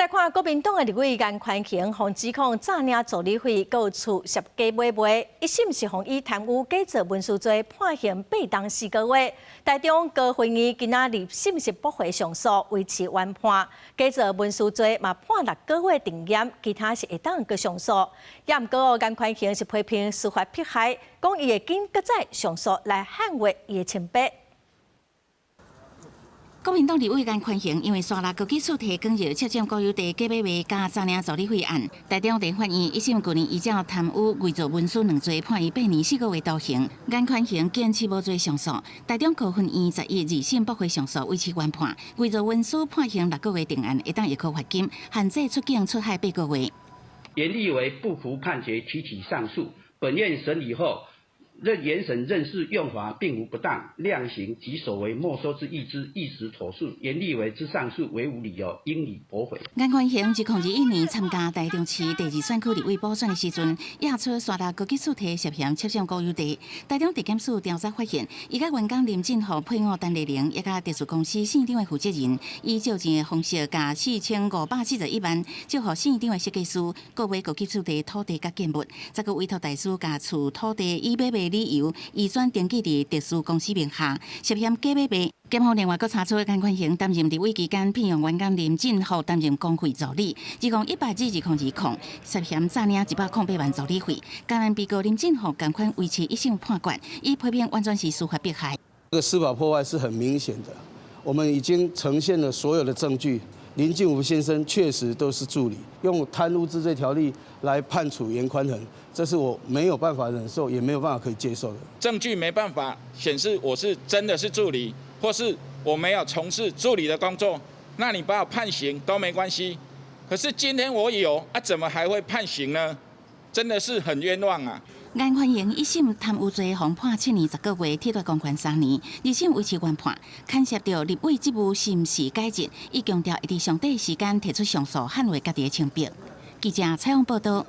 來看國民黨的立委顏寬恆，予指控詐領助理費，閣有厝涉假買賣，一審是予以貪污假造文書罪判刑8冬4個月。台中高分院今仔日審是駁回上訴，維持原判。假造文書罪嘛判6個月定讞，其他是會當閣上訴。也毋過哦，顏寬恆是批評司法迫害，講伊會緊閣再上訴來捍衛伊的清白。國民黨立委顏寬恆因為沙鹿高級厝提供熱涉佔國有地假買賣佮詐領助理費案，台中地法院一審舊年依照貪污偽造文書兩罪判伊8年4個月徒刑。顏寬恆堅持無罪上訴，台中高分院11二審駁回上訴，維持原判，偽造文書判刑六個月定讞，會當易科罰金，限制出境出海八個月。嚴立委不服判決提起上訴，本院審理後，認原審認事用法並無不當，量刑及所為沒收之意之亦實妥適，嚴立委之上訴為無理由，應予駁回。顏寬恆2021年參加台中市第二選區立委補選的時陣，驗出沙鹿高級厝提涉嫌竊佔國有地。台中地檢署調查發現，伊佮員工林進福配偶陳麗玲，以及特殊公司姓張的負責人，以借錢的方式，共4541萬借予姓張的設計師，購買高級厝地土地佮建物，再閣委託代書共厝土地以買賣理由移轉登記佇特殊公司名下，涉嫌假買賣。檢方另外閣查出顏寬恆擔任立委期間，聘用員工林進福擔任公費助理，2018至2020，涉嫌詐領108萬助理費。江南被告林進福仝款維持一審判決，伊批評完全是司法迫害。這個司法破壞是很明顯的，我們已經呈現了所有的證據。林進福先生確實都是助理，用貪污治罪條例來判處顏寬恆，這是我沒有辦法忍受，也沒有辦法可以接受的。證據沒辦法顯示我是真的是助理，或是我沒有從事助理的工作，那你把我判刑都沒關係。可是今天我有啊，怎麼還會判刑呢？真的是很冤枉啊！顏寬恆一審貪污罪，予判7年10個月，褫奪公權3年；二審維持原判，牽涉到立委職務是毋是解職，伊強調會佇上短時間提出上訴，捍衛家己的清白。記者採訪報道。